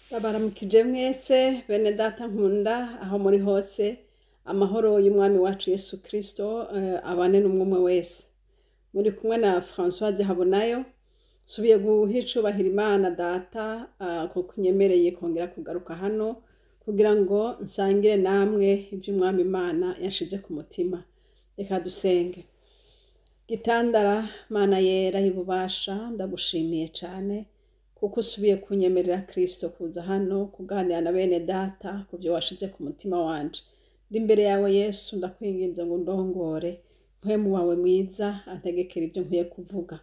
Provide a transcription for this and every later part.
Ndabaramukije mwese bene data nkunda aho muri hose, amahoro y'umwami wacu Yesu Kristo abane n'umwe wese. Muri kumwe na Françoise Habonayo, nsubiye guha icubahiro Imana data kuko inyemereye kongera kugaruka hano kugira ngo nsangire namwe ivy'umwami Imana yanshize ku mutima. Reka dusenge. Gitandara Mana yera y'ububasha, ndagushimiye cane kuko usubiye kunyemerera Kristo kuza hano kuganira na bene data ku byo washize ku mutima wanje. Ndi imbere yawe Yesu, ndakwinginze ngo undongore, mpwemu wawe mwiza antegekere ibyo nkwiye kuvuga.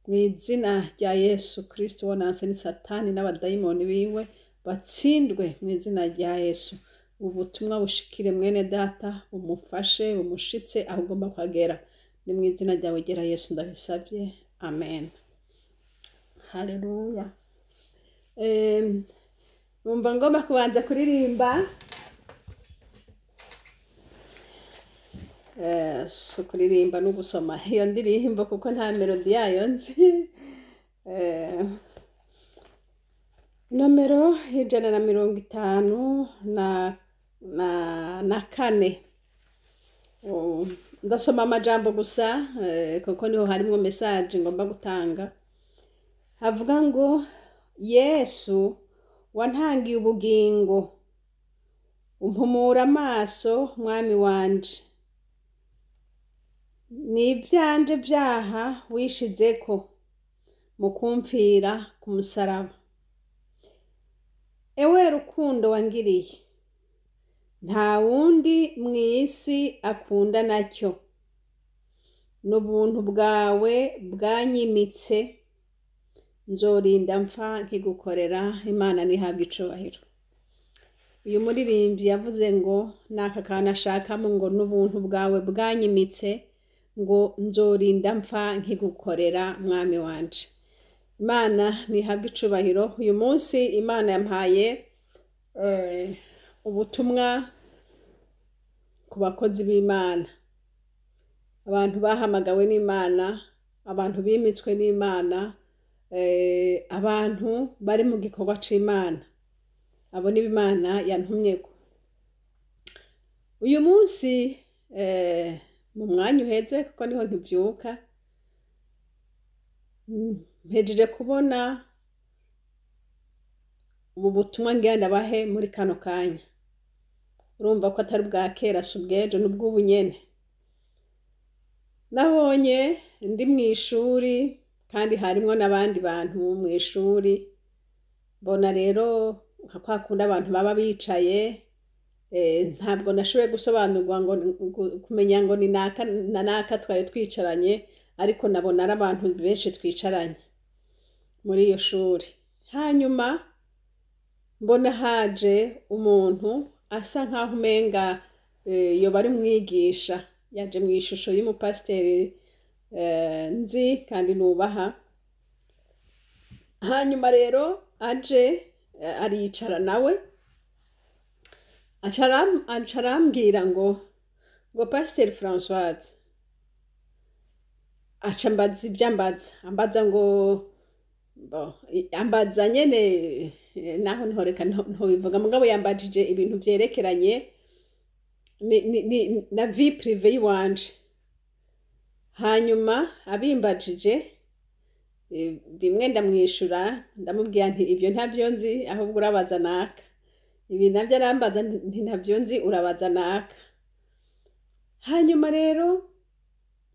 Mu izina rya Yesu Kristo wo nanse ni Satani n'abadayimoni biwe batsindwe mu izina rya Yesu. Ubutumwa bushikire mwene data, bumufashe, bumushitse aho ugomba kuhagera. Ni mu izina ryawe gera Yesu ndabisabye. Amen. Haleluya. Numva ngomba kubanza kuririmba, si kuririmba no gusoma iyo ndirimbo kuko nta melodi yayo nzi. Nomero 154. Ndasoma amajambo gusa kuko niho harimwo message ngomba gutanga. Havuga ngo Yesu wantangiye ubugingo, umpumura amaso mwami wanje, ni ivyanje vyaha wishizeko mu kumfira ku musaraba. Ewe rukundo wangiriye, nta wundi mw'isi akunda nakyo, n'ubuntu bwawe bwanyimitse, nzorinda mpfa nkigukorera. Imana nihabwe icubahiro. Uyu muririmbyi yavuze ngo naka kantu ashakamo ngo n'ubuntu bwawe bwanyimitse, ngo nzorinda mpfa nkigukorera mwami wanje. Imana nihabwe icubahiro. Uyu munsi Imana yampaye ubutumwa ku bakozi b'Imana, abantu bahamagawe n'Imana, abantu bimitswe n'Imana, abantu bari mu gikorwa c'Imana. Abo ni Imana yantumyeko. Uyu munsi mu mwanya uheze kuko niho nkivyuka, mpejeje kubona ubu butumwa ngira ndabahe muri kano kanya. Urumva ko atari ubwa kera, si ubw'ejo, ni ubw'ubu nyene. Nabonye ndi mw'ishuri kandi harimwo n'abandi bantu mw'ishuri, mbona rero nka kwa kundi abantu baba bicaye, ntabwo nashoboye gusobanurwa ngo kumenya ngo ni naka na naka twari twicaranye, ariko nabona ari abantu benshi twicaranye muri iyo shuri. Hanyuma mbona haje umuntu asa nkaho umenga yoba ari umwigisha, yaje mw'ishusho y'umupasiteri nzi kandi nubaha. Hanyuma rero aje aricara nawe, aca arambwira ngo Pasiteri Françoise, aca ambaza ivyo ambaza, ambaza ngo ambaza nyene naho ntoreka ntobivuga, mugabo yambajije ibintu vyerekeranye na vie privée yiwanje. Hanyuma abimbajije bimwe ndamwishura, ndamubwira nti ibyo ntavyo nzi, ahubwo urabaza naka. Ibi navyo arambaza nti ntavyo nzi, urabaza naka. Hanyuma rero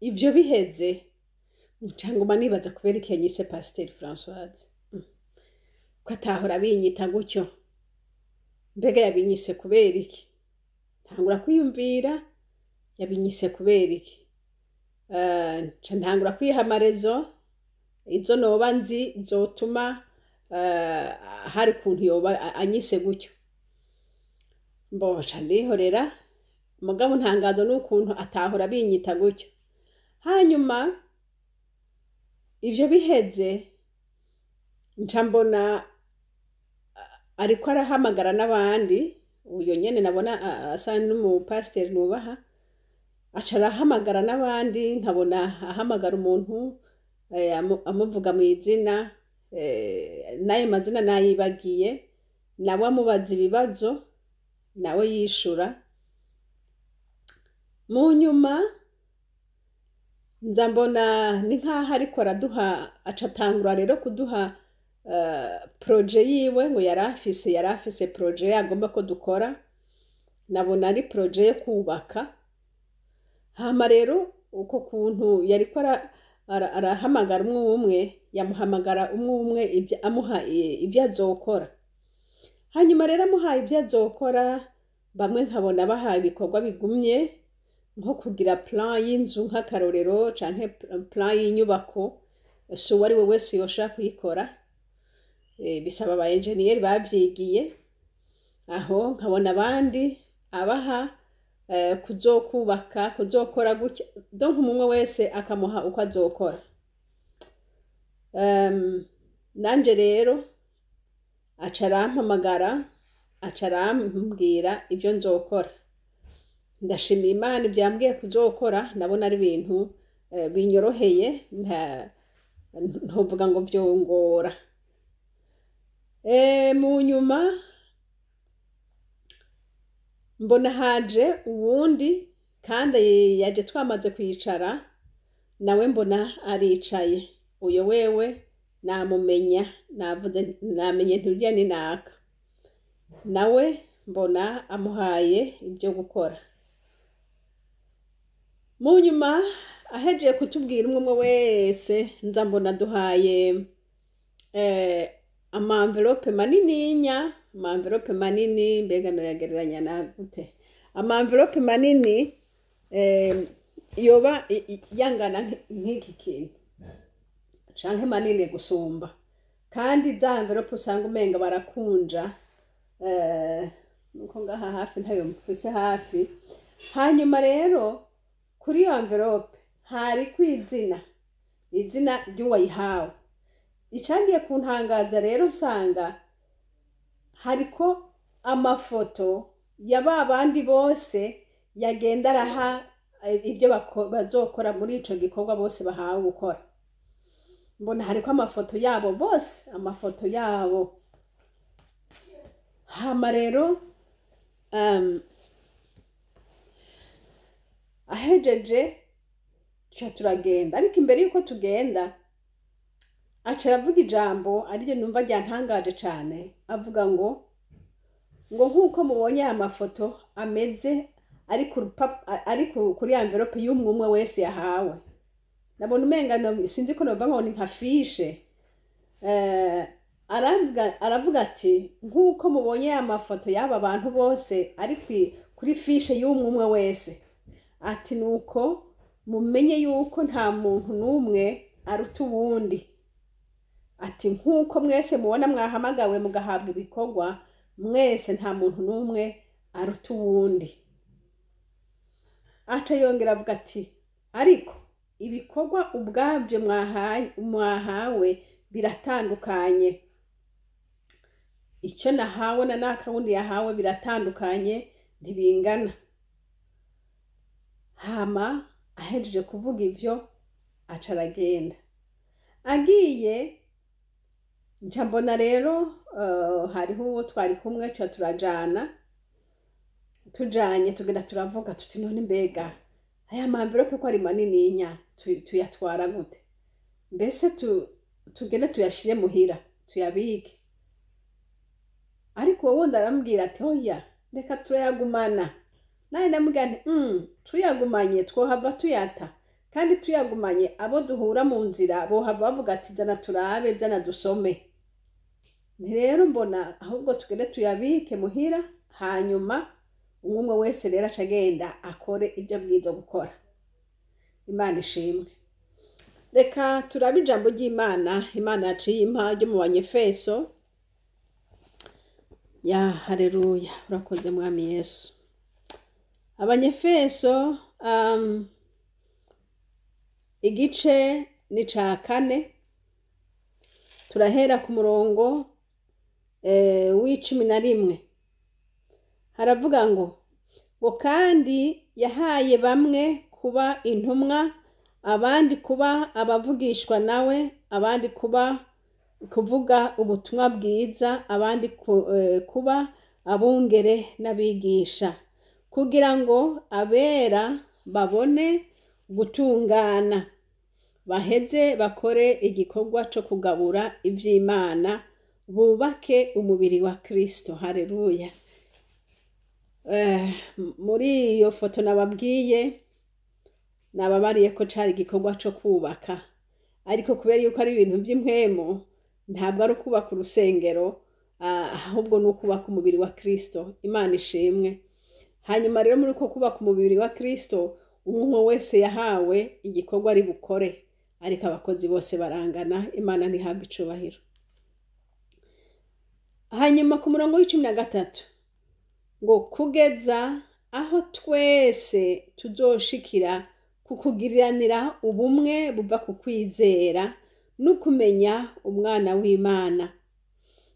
ivyo biheze, nca nguma nibaza kubera iki yanyise Pasiteri Françoise, ko atahora abinyita gutyo, mbega yabinyise kubera iki? Ntangura kwiyumvira yabinyise kubera iki? Nca ntangura kwiha amarezo izo noba nzi zotuma hari ukuntu yoba anyise gutyo. Mboca ndihorera, mugabo ntangazo n'ukuntu atahora abinyita gutyo. Hanyuma ivyo biheze, nca mbona ariko arahamagara n'abandi, uyo nyene nabona asa n'umupasiteri nubaha, aca arahamagara n'abandi, nkabona ahamagara umuntu amuvuga mw'izina, n'ayo mazina nayibagiye. Nawe amubaza ibibazo, nawe yishura. Mu nyuma nza mbona ni nkaho ariko araduha, aca atangura rero kuduha projet yiwe ngo yari afise projet agomba ko dukora. Nabona ari projet yo kubaka. Hama rero uko kuntu yariko arahamagara umwe umwe, yamuhamagara umwe umwe, amuha ibyo azokora. Hanyuma rero amuhaye ibyo azokora, bamwe nkabona bahaye ibikorwa bigumye, nko kugira plan y'inzu nk'akarorero, canke plan y'inyubako. Si uwo ari we wese yoshobora kuyikora, bisaba aba enjeniyeri bavyigiye. Aho nkabona abandi abaha kuzokubaka, kuzokora gutya. Donc umwe wese akamuha uko azokora. Nanje rero aca arampamagara, aca arambwira ibyo nzokora. Ndashimira Imana, ibyo yambwiye kuzokora ndabona ari ibintu binyoroheye, ntovuga ngo vyongora. Mu nyuma mbona haje uwundi, kandi yaje twamaze kwicara, nawe mbona aricaye. Uyo wewe namumenya, navuze namenye nturya ni naka. Nawe mbona amuhaye ibyo gukora. Mu nyuma ahejeje kutubwira umwe umwe wese, nza mbona duhaye ama enveloppe manininya, ama enveloppe manini. Mbega noyagereranya na gute? Ama enveloppe manini yoba yangana nk'iki kintu canke manini gusumba. Kandi za enveloppe usanga umenga barakunja, nuko ngaha hafi ntayo mfise hafi. Hanyuma rero kuri iyo enveloppe hari kwizina, izina ry'uwayihawe. Icagiye kuntangaza rero, nsanga hariko amafoto ya ba bandi bose yagenda araha ibyo bazokora muri ico gikorwa bose bahawe gukora. Mbona hariko amafoto yabo bose, amafoto yabo. Hama rero ahejeje tuca turagenda. Ariko imbere yuko tugenda, aca aravuga ijambo ariryo numva ryantangaje cane. Avuga ngo nk'uko mubonye aya mafoto ameze ari ari kuri enveloppe y'umwe umwe wese yahawe, nabona umenga sinzi ko nova ngo ni nka fiche. Aravuga ati: "Nk'uko mubonye aya mafoto y'aba bantu bose ari kuri fiche y'umwe umwe wese," ati, "nuko mumenye yuko nta muntu n'umwe aruta uwundi." Ati: "Nk'uko mwese mubona mwahamagawe mugahabwa ibikorwa, mwese nta muntu n'umwe aruta uwundi." Aca yongera avuga ati: "Ariko ibikorwa ubwabyo mwahawe biratandukanye. Icyo nahawe na nakawundi yahawe biratandukanye, ntibingana." Hama ahejeje kuvuga ivyo, aca aragenda. Agiye, nca mbona rero hariho uwo twari kumwe, tuca turajana. Tujanye tugenda turavuga tuti: "None mbega aya ma enveloppe ko ari manininya, tuyatwara gute? Mbese tugende tuyashire muhira tuyabike?" Ariko uwo wundi arambwira ati: "Oya, reka turayagumana." Nawe ndamubwira nti: "Tuyagumanye twohava tuyata, kandi tuyagumanye abo duhura mu nzira bohava bavuga ati zana turabe, zana dusome." Nti rero mbona ahubwo tugende tuyabike muhira, hanyuma umwe umwe wese rero aca agenda akore ibyo abwirizwa gukora. Imana ishimwe. Reka turabe ijambo ry'Imana Imana yaciye impa ryo mu Banyefeso. Ya haleluya, urakoze Mwami Yesu. Abanyefeso igice ni ca kane, turahera ku murongo w'11. Haravuga ngo: "Kandi yahaye bamwe kuba intumwa, abandi kuba abavugishwa nawe, abandi kuba kuvuga ubutumwa bwiza, abandi kuba abungere n'abigisha, kugira ngo abera babone gutungana, baheze bakore igikorwa co kugabura ivy'Imana, bubake umubiri wa Kristo. Haleluya. Muri iyo foto nababwiye, nababariye ko cari igikorwa co kubaka, ariko kubera yuko ari ibintu vy'impwemu, ntabwo ari ukubaka urusengero, ahubwo ni ukubaka umubiri wa Kristo. Imana ishimwe. Hanyuma rero muri uko kubaka umubiri wa Kristo, umwe wese yahawe igikorwa ari bukore, ariko abakozi bose barangana. Imana ntihabwe icubahiro. Hanyuma ku murongo w'13 ngo kugeza aho twese tuzoshikira ku kugiriranira ubumwe buva ku kwizera no kumenya umwana w'Imana,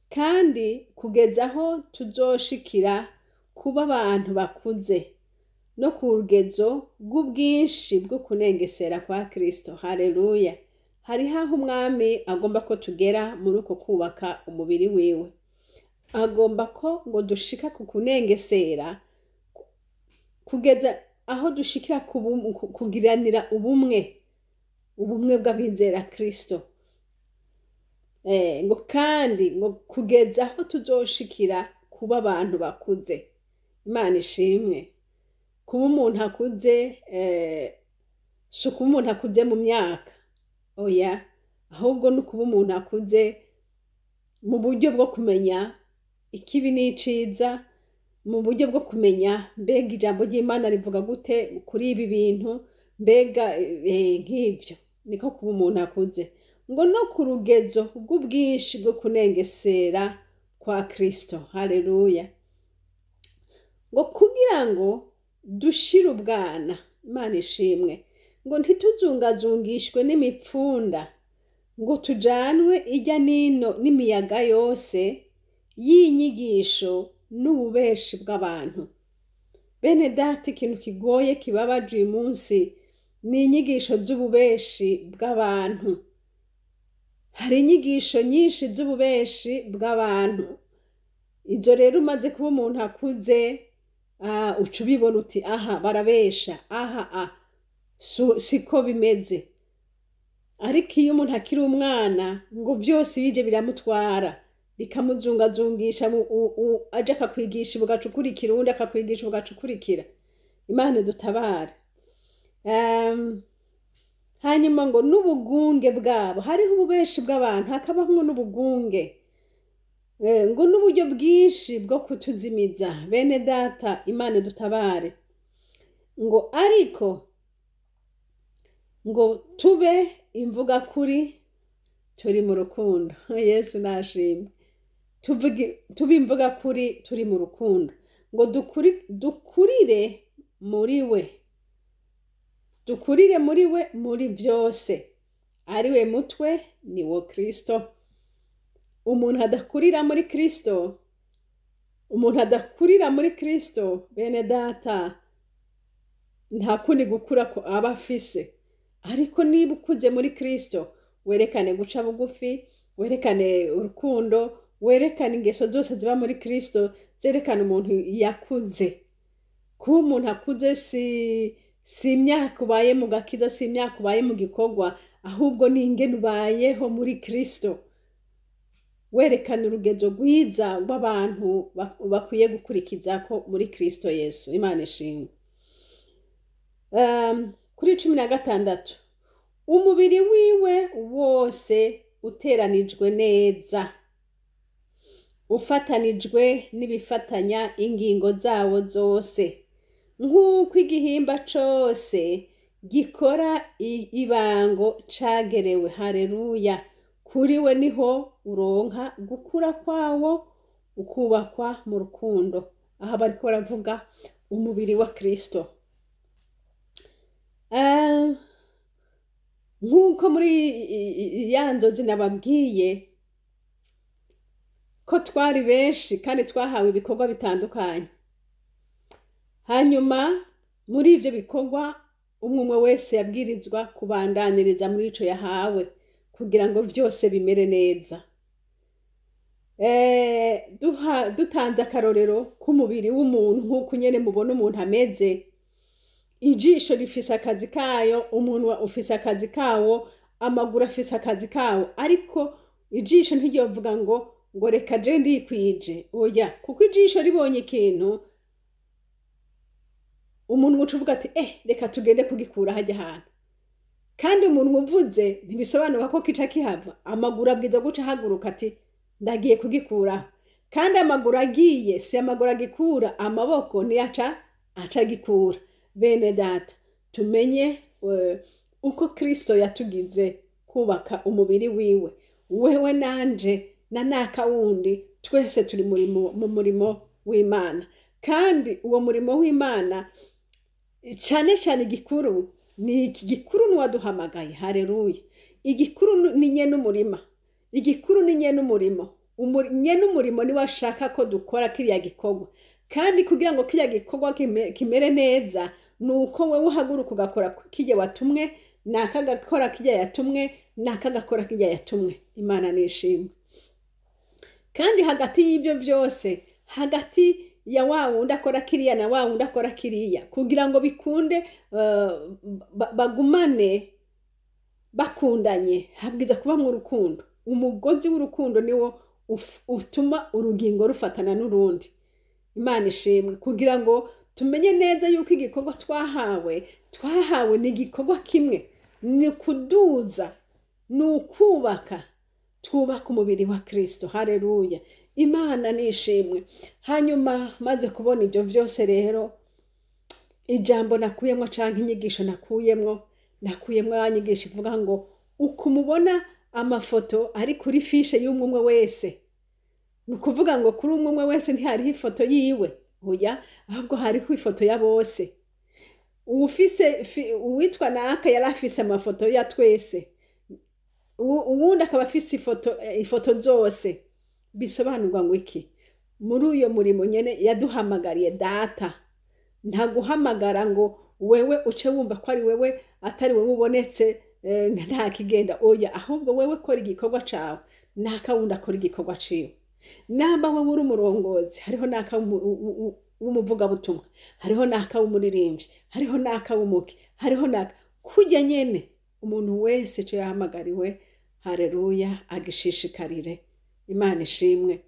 kandi kugeza aho tuzoshikira kuba abantu bakuze no ku rugezo rw'ubwinshi bwo kunengesera kwa Kristo. Haleluya. Hariho aho umwami agomba ko tugera muri uko kubaka umubiri wiwe. Agomba ko ngo dushika ku kunengesera, kugeza aho dushikira kugiranira ubumwe, ubumwe bw'abizera Kristo. Ngo kandi ngo kugeza aho tuzoshikira kuba abantu bakuze. Imana ishimwe. Kuba umuntu akuze, si ukuba umuntu akuze mu myaka, oya, ahubwo ni ukuba umuntu akuze mu buryo bwo kumenya ikibi n'iciza, mu buryo bwo kumenya mbega ijambo ry'Imana rivuga gute kuri ibi bintu, mbega nk'ibyo niko kuba umuntu akuze. Ngo no ku rugezo rw'ubwinshi bwo kunengesera kwa Kristo. Haleluya. Ngo kugira ngo dushire ubwana. Imana ishimwe. Ngo ntituzungazungishwe n'imipfunda, ngo tujanwe ijya nino n'imiyaga yose y'inyigisho n'ububeshi bw'abantu. Bene data, ikintu kigoye kibabaje uyu munsi ni inyigisho z'ububeshi bw'abantu. Hari inyigisho nyinshi z'ububeshi bw'abantu. Izo rero umaze kuba umuntu akuze, uca ubibona uti aha barabesha, aha siko bimeze. Ariko iyo umuntu akiri umwana, ngo byose bije biramutwara, bikamuzungazungisha, aje akakwigisha ugaca ukurikira, uwundi akakwigisha ugaca ukurikira. Imana idutabare. Hanyuma ngo n'ubugunge bwabo, hariho ububeshi bw'abantu, hakabamwo n'ubugunge, ngo n'uburyo bwinshi bwo kutuzimiza. Bene data, Imana idutabare. Ngo ariko ngo tube imvuga kuri turi mu rukundo. Yesu nashimwe. Tube imvuga kuri turi mu rukundo, ngo dukurire muri we, dukurire muri we muri byose, ari we mutwe, ni wo Kristo. Umuntu adakurira muri Kristo, umuntu adakurira muri Kristo, bene data, nta kundi gukura ko aba afise. Ariko niba ukuze muri Kristo, werekane guca bugufi, werekane urukundo, werekane ingeso zose ziba muri Kristo, zerekana umuntu yakuze. Kuba umuntu akuze si imyaka ubaye mu gakiza, si imyaka ubaye mu gikorwa, ahubwo ni ingene ubayeho muri Kristo. Werekana urugezo rwiza rw'abantu bakwiye gukurikiza ko muri Kristo Yesu. Imana ishimwe. Kuri 16, umubiri wiwe wose uteranijwe neza, ufatanijwe n'ibifatanya ingingo zawo zose, nk'uko igihimba cose gikora ibango cagerewe. Haleluya. Kuri we niho uronka gukura kwawo, ukubakwa mu rukundo. Aha bariko baravuga umubiri wa Kristo. Nk'uko muri ya nzozi nababwiye ko twari benshi kandi twahawe ibikorwa bitandukanye. Hanyuma muri ivyo bikorwa umwe umwe wese yabwirizwa kubandaniriza muri ico yahawe kugira ngo vyose bimere neza. Dutanze akarorero k'umubiri w'umuntu, nk'uko nyene mubona umuntu ameze, ijisho rifise akazi kayo, umunwa ufise akazi kawo, amaguru afise akazi kawo, ariko ijisho ntiryovuga ngo reka je ndikwije, oya, kuko ijisho ribonye ikintu, umunwa uca uvuga ati reka tugende kugikura hajya ahantu. Kandi umunwa uvuze ntibisobanura ko kica kihava, amaguru abwiza guca ahaguruka ati ndagiye kugikuraho. Kandi amaguru agiye, si amaguru agikura, amaboko niyo aca agikura. Bene data, tumenye uko Kristo yatugize kubaka umubiri wiwe. Wewe nanje na naka wundi twese turi mu murimo w'Imana. Kandi uwo murimo w'Imana cyane cyane igikuru ni iki gikuru n'uwaduhamagaye. Haleluya! Igikuru ni nyene umurima, igikuru ni nyene umurimo. Nyene umurimo niwe ashaka ko dukora kiriya gikorwa. Kandi kugira ngo kiriya gikorwa kimere neza, ni uko wewe uhaguruka ugakora kirya watumwe, naka agakora kirya yatumwe, naka agakora kirya yatumwe. Imana nishimwe. Kandi hagati y'ibyo byose, hagati ya wa wundi akora kiriya na wa wundi akora kiriya, kugira ngo bikunde, bagumane bakundanye, habwiza kubamwo urukundo. Umugozi w'urukundo niwo utuma urugingo rufatana n'urundi. Imana ishimwe. Kugira ngo tumenye neza yuko igikorwa twahawe ni igikorwa kimwe, ni kuduza, ni ukubaka, twubaka umubiri wa Kristo. Haleluya! Imana nishimwe. Hanyuma maze kubona ibyo byose rero, ijambo nakuyemwo canke inyigisho nakuyemwo ya nyigisho ivuga ngo uko mubona amafoto ari kuri fiche y'umwe umwe wese, ni ukuvuga ngo kuri umwe umwe wese ntihariho ifoto yiwe, oya, ahubwo hariho ifoto ya bose. Uwitwa naka yari afise amafoto ya twese, uwundi akaba afise ifoto zose. Bisobanurwa ngo iki? Muri uyo murimo nyene yaduhamagariye data, ntaguhamagara ngo wewe uce wumva ko ari wewe, atari wewe ubonetse, nta kigenda, oya, ahubwo wewe kora igikorwa cawe, naka wundi akora igikorwa ciwe. Namba wewe uri umurongozi, hariho naka w'umuvugabutumwa, hariho naka w'umuririmbyi, hariho naka w'umuki, hariho naka kurya nyene. Umuntu wese ico yahamagariwe, haleluya, agishishikarire. Imana ishimwe.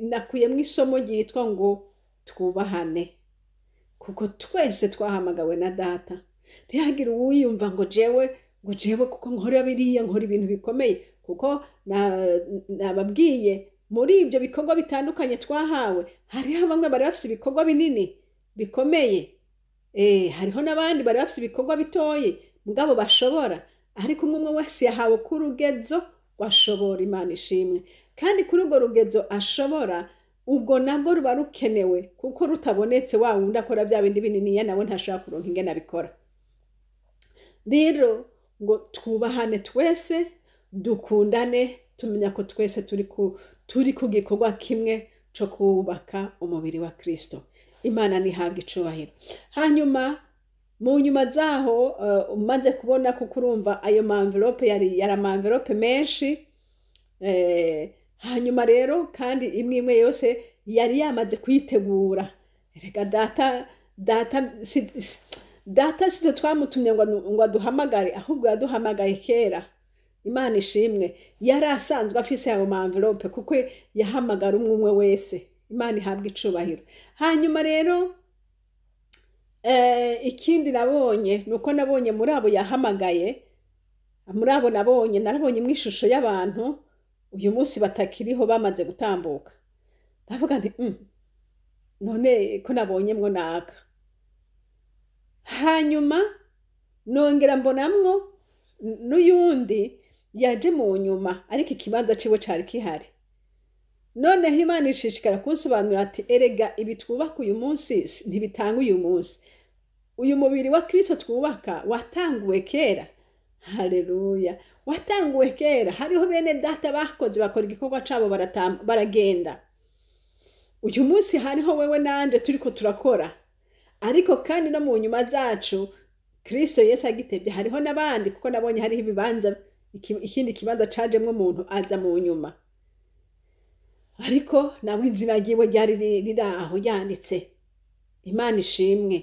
Nakuyemwo isomo ryitwa ngo twubahane, kuko twese twahamagawe na data. Ntihagire uwiyumva ngo jewe kuko nkora biriya, nkora ibintu bikomeye, kuko nababwiye muri ibyo bikorwa bitandukanye twahawe, hariho bamwe bari bafise ibikorwa binini bikomeye, hariho n'abandi bari bafise ibikorwa bitoyi mugabo bashobora, ariko umwe umwe wese yahawe ku rugezo washobora. Imana ishimwe. Kandi kuri urwo rugezo ashobora, ubwo nabwo ruba rukenewe, kuko rutabonetse wa wundi akora bya bindi bininiya nawe ntashobora kuronka ingene abikora. Rero ngo twubahane twese, dukundane, tumenya ko twese turi ku gikorwa kimwe co kubaka umubiri wa Kristo. Imana nihabwe icubahiro. Hanyuma mu nyuma zaho, umaze kubona kuko urumva ayo ma envelope yari ama envelope menshi, hanyuma rero kandi imwe imwe yose yari yamaze kuyitegura. Reka data si twamutumye ngo aduhamagare, ahubwo yaduhamagaye kera. Imana ishimwe. Yari asanzwe afise ayo ma envelope kuko yahamagara umwe umwe wese. Imana ihabwe icubahiro. Hanyuma rero ikindi nabonye nuko nabonye muri abo yahamagaye, muri abo nabonye, narabonye mu ishusho y'abantu uyu munsi batakiriho bamaze gutambuka. Ndavuga nti none ko nabonyemwo naka. Hanyuma nongera mbonamwo n'uyundi yaje mu nyuma, ariko ikibanza ciwe cari kihari. Noneho Imana ishishikara kunsobanurira ati erega ibi twubaka uyu munsi ntibitanga uyu munsi. Uyu mubiri wa Kristo twubaka watanguwe kera. Haleluya! Watanguwe kera. Hariho bene data bakoze bakora igikorwa cabo baragenda. Uyu munsi hariho wewe nanje turiko turakora, ariko kandi no mu nyuma zacu Kristo Yesu agitevye hariho n'abandi, kuko nabonye hariho Ikindi kibanza cajemwo umuntu aza mu nyuma, ariko nawe izina ryiwe ryari riri aho ryanditse. Imana ishimwe.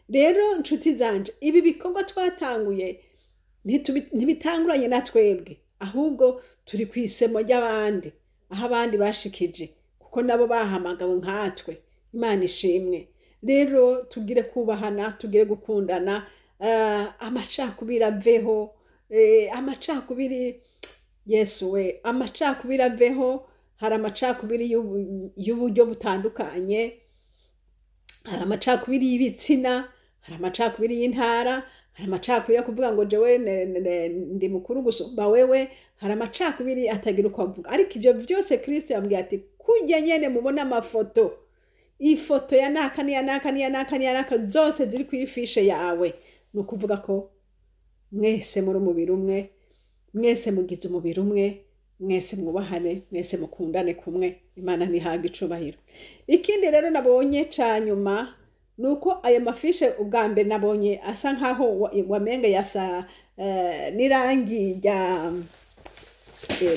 Rero nshuti zanje, ibi bikorwa twatanguye ntibitanguranye na twebwe, ahubwo turi ku isemo ry'abandi, aho abandi bashikije, kuko nabo bahamagawe nkatwe. Imana ishimwe. Rero tugire kubahana, tugire gukundana, amacakubiri aveho, amacakubiri, Yesu we, amacakubiri aveho. Hari amacakubiri y'uburyo butandukanye, hari amacakubiri y'ibitsina, hari amacakubiri y'intara, hari amacakubiri yo kuvuga ngo jewe ndi mukuru gusumba wewe, hari amacakubiri atagira uko avuga. Ariko ibyo byose Kristo yambwiye ati kujya nyene mubona amafoto, ifoto ya naka n'iya naka n'iya naka n'iya naka zose ziri ku ifishe yawe, ni ukuvuga ko mwese muri umubiri umwe, mwese mugize umubiri umwe, mwese mwubahane, mwese mukundane kumwe. Imana ntihabwe icubahiro. Ikindi rero nabonye ca nyuma ni uko ayo mafishe ubwa mbere nabonye asa nkaho wamenga yasa n'irangi rya,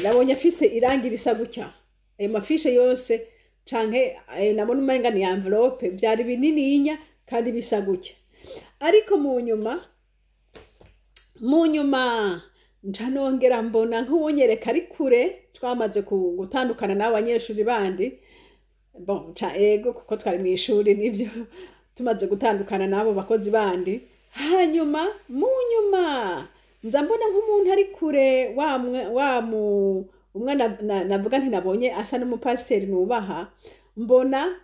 nabonye afise irangi risa gutya. Ayo mafishe yose canke nabona umenga ni envelope, byari binininya kandi bisa gutya. Ariko mu nyuma nca nongera mbona nk'uwunyereka ari kure, twamaze gutandukana n'abo banyeshuri bandi, bon, ca ego kuko twari mu ishuri nivyo, tumaze gutandukana n'abo bakozi bandi. Hanyuma mu nyuma nza mbona nk'umuntu ari kure, wa umwe navuga nti nabonye asa n'umupasiteri nubaha, mbona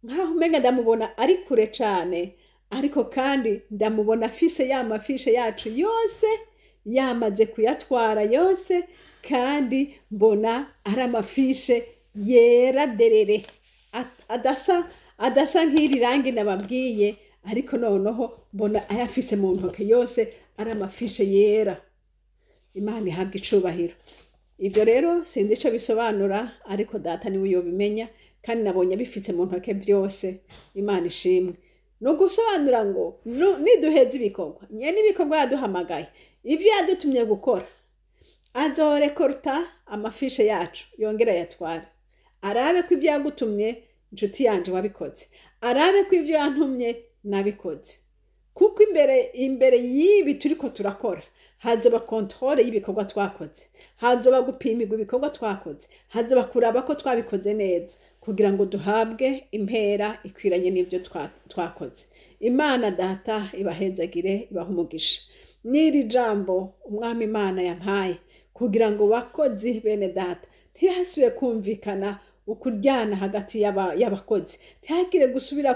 nkaho umenga ndamubona ari kure cane, ariko kandi ndamubona afise ya mafishe yacu yose, yamaze kuyatwara yose, kandi mbona ari amafishe yera derere, adasa nk'iri rangi nababwiye, ariko noneho mbona ayafise mu ntoke yose ari amafishe yera. Imana ihabwe icubahiro. Ibyo rero sinzi ico bisobanura, ariko data niwe yobimenya, kandi nabonye bifise mu ntoke byose. Imana ishimwe. No gusobanura ngo niduheza ibikorwa, nyene ibikorwa yaduhamagaye, ivyo yadutumye gukora, azorekorta amafishe yacu yongera yatware, arabe ko ivyo yagutumye inshuti yanje wabikoze, arabe ko ivyo yantumye nabikoze. Kuko imbere y'ibi turiko turakora hazoba kontrole y'ibikorwa twakoze, hazoba gupimirwa ibikorwa twakoze, hazoba kuraba ko twabikoze neza, kugira ngo duhabwe impera ikwiranye n'ivyo twakoze. Imana data ibahezagire, ibahe umugisha. N'iri jambo umwami Imana yampaye kugira ngo bakozi bene data ntihasubire kumvikana ukuryana hagati y'abakozi, ntihagire gusubira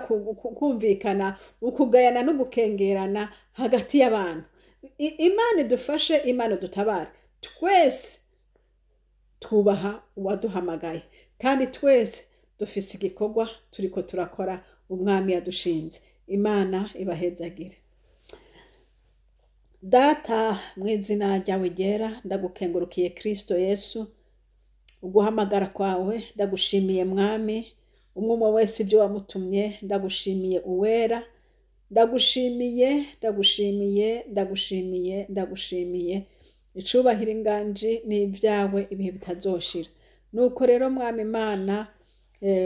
kumvikana ukugayana no gukengerana hagati y'abantu. Imana idufashe, Imana dutabare, twese twubaha uwaduhamagaye, kandi twese dufise igikorwa turiko turakora umwami yadushinze. Imana ibahezagire. Data, mu izina ryawe ryera, ndagukengurukiye Kristo Yesu, uguhamagara kwawe ndagushimiye mwami, umwe wese ibyo wamutumye ndagushimiye uwera, ndagushimiye, ndagushimiye, ndagushimiye, ndagushimiye. Icubahiro inganji n'ibyawe ibihe bitazoshira. Nuko rero mwami Imana,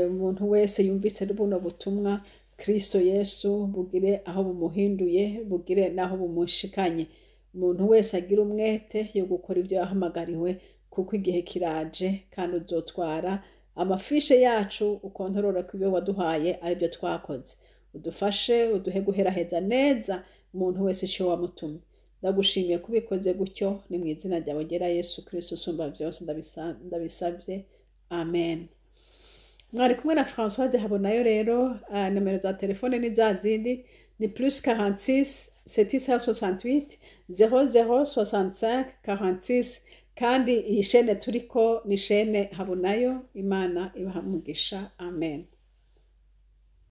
umuntu wese yumvise buno butumwa Kristo Yesu bugire aho bumuhinduye, bugire naho bumushikanye. Umuntu wese agira umwete yo gukora ibyo yahamagariwe, kuko igihe kiraje kandi uzotwara amafishe yacu ukontorora ko ibyo waduhaye ari byo twakoze. Udufashe, uduhe guheraheza neza umuntu wese ico wamutumye. Ndagushimiye kubikoze gutyo, ni mu izina ryawe ryera Yesu Kristo usumba byose ndabisabye, amen. Mwari kumwe na Françoise Habonayo. Rero nomero za telefone ni za zindi, ni plus 46 768 00 65 46. Kandi iyi shene turiko ni shene Habonayo. Imana ibaha umugisha, amen.